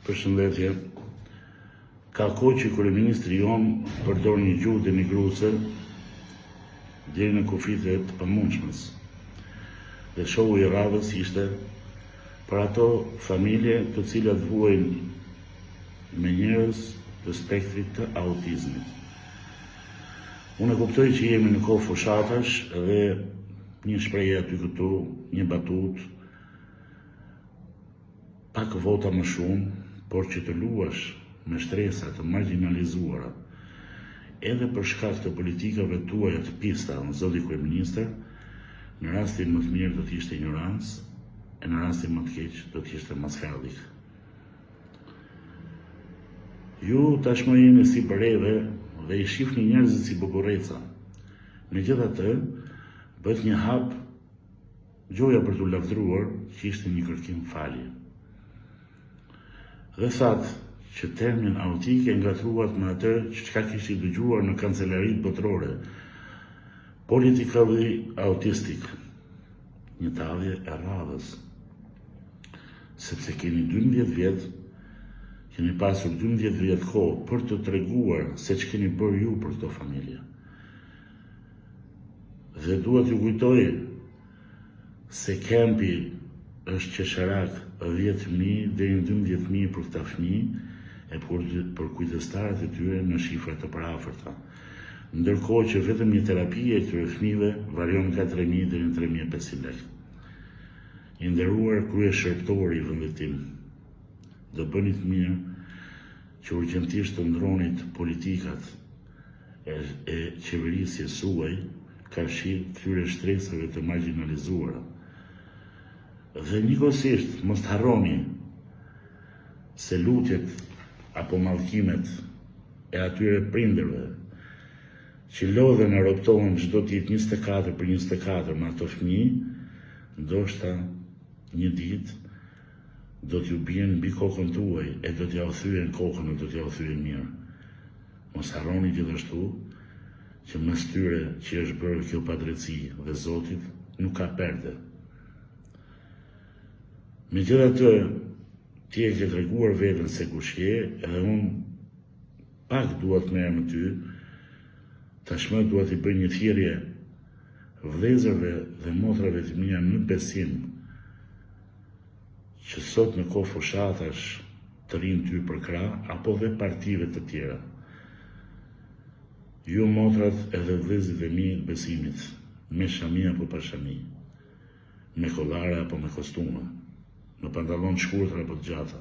Përshëndetje. Ka kohë që kryeministri jonë përdor një gjuhë denigruese deri në kufijtë e të pamundshmes. Dhe showu i radhës ishte për ato familje të cilat vuajnë me njerëz të spektrit të autizmit. Unë e kuptoj që jemi në kohë fushatash dhe një shprehje aty këtu, një batutë, Pak vota më shumë, por që të luash me shtresa të margjinalizuara, edhe për shkak të politikave tuaja të pista, zoti kryeministër, në rastin më të mirë do të ishte injorancë, e në rastin më të keq do të ishte maskarallik. Ju tashmë jeni sipër reve dhe i shihni njerëzit si buburreca. Megjithatë, bëtë një hap Gjoja për t'u lavdëruar që ishte një kërkim falje. Dhe thatë që termin autik e ngatërruat me atë që çka kishit dëgjuar në kancelaritë botërore, politically autistic, një tallje e radhës. Sepse keni 12 vjet, keni pasur 12 vjet kohë për të treguar se ç'keni bërë ju për këto familje. Dhe dua t'ju kujtoj se kempi është qesharak 10.000 deri në 12.000 për këta fëmijë e për, për kujdestarët e tyre në shifra të përafërta. Ndërkohë që vetëm një terapi e këtyre fëmijëve varion nga 3.000 deri në 3.500 lekë. I nderuar kryeshërbëtor i vendit tim, do bënit mirë që urgjentisht të ndronit politikat e, e qeverisjes suaj karshi këtyre shtresave të margjinalizuara. Dhe njëkohësisht mos të harroni se lutjet apo mallkimet e atyre prindërve që lodhen e robtohen çdo ditë 24 për 24 me ato fëmijë, ndoshta një ditë do t'ju bien mbi kokën tuaj e do t'jua thyejnë kokën e do t'jua thyejnë mirë. Mos harroni gjithashtu që mes tyre që është bërë kjo padrejtësi dhe Zotit nuk ka perde. Megjithatë, ti e ke treguar veten se kush je edhe unë pak dua të merrem me ty, tashmë dua t'i bëj një thirrje vëllezërve dhe motrave të mia në besim që sot në kohë fushatash të rrinë ty përkrah apo dhe partive të tjera. Ju motrat edhe vëllezërit e mi të besimit, me shami apo pa shami, me kollare apo me kostume, me pantallon të shkurtra apo të gjata,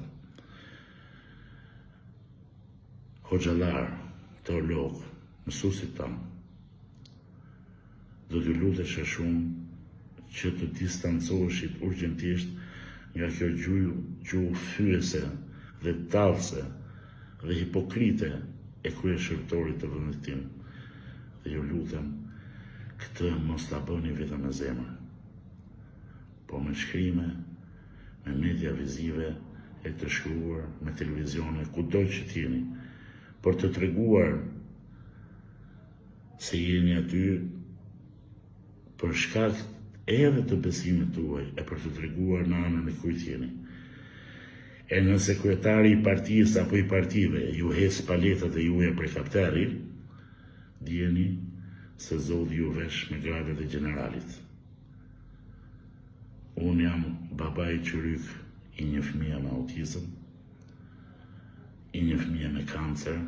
hoxhallarë, teologë, mësuesit tanë, Do t'ju lutesha shumë që të distancoheshit urgjentisht nga kjo gjuhë gjuhë fyese dhe tallëse dhe hipokrite e kryeshërbëtorit të vendit tim. Dhe ju lutem, këtë mos ta bëni vetëm me zemër, po me shkrime, me media vizive e të shkruar, me televizione, kudo që të jeni, për të treguar se jeni aty për shkak edhe të besimit tuaj e për të treguar në anën e kujt jeni. E nëse kryetari i partisë apo i partive ju hec paletat e juaja prej kapteri, dijeni se Zoti ju vesh me gradat e gjeneralit. Unë jam babai çyryk i një fëmije me autizëm, i një fëmije me kancer,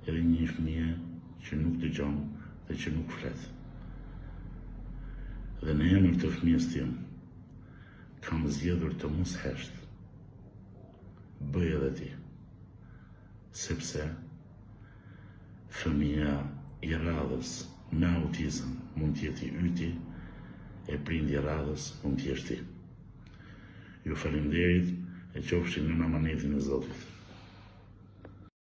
edhe një fëmije që nuk dëgjon dhe që nuk flet. Dhe në emër të fëmijës tim, kam zgjedhur të mos hesht. Bëj edhe ti. Sepse fëmija i radhës me autizëm mund të jetë i yti, e prindi i radhës mund të jesh ti. Ju faleminderit e qofshi nën amanetin e Zotit.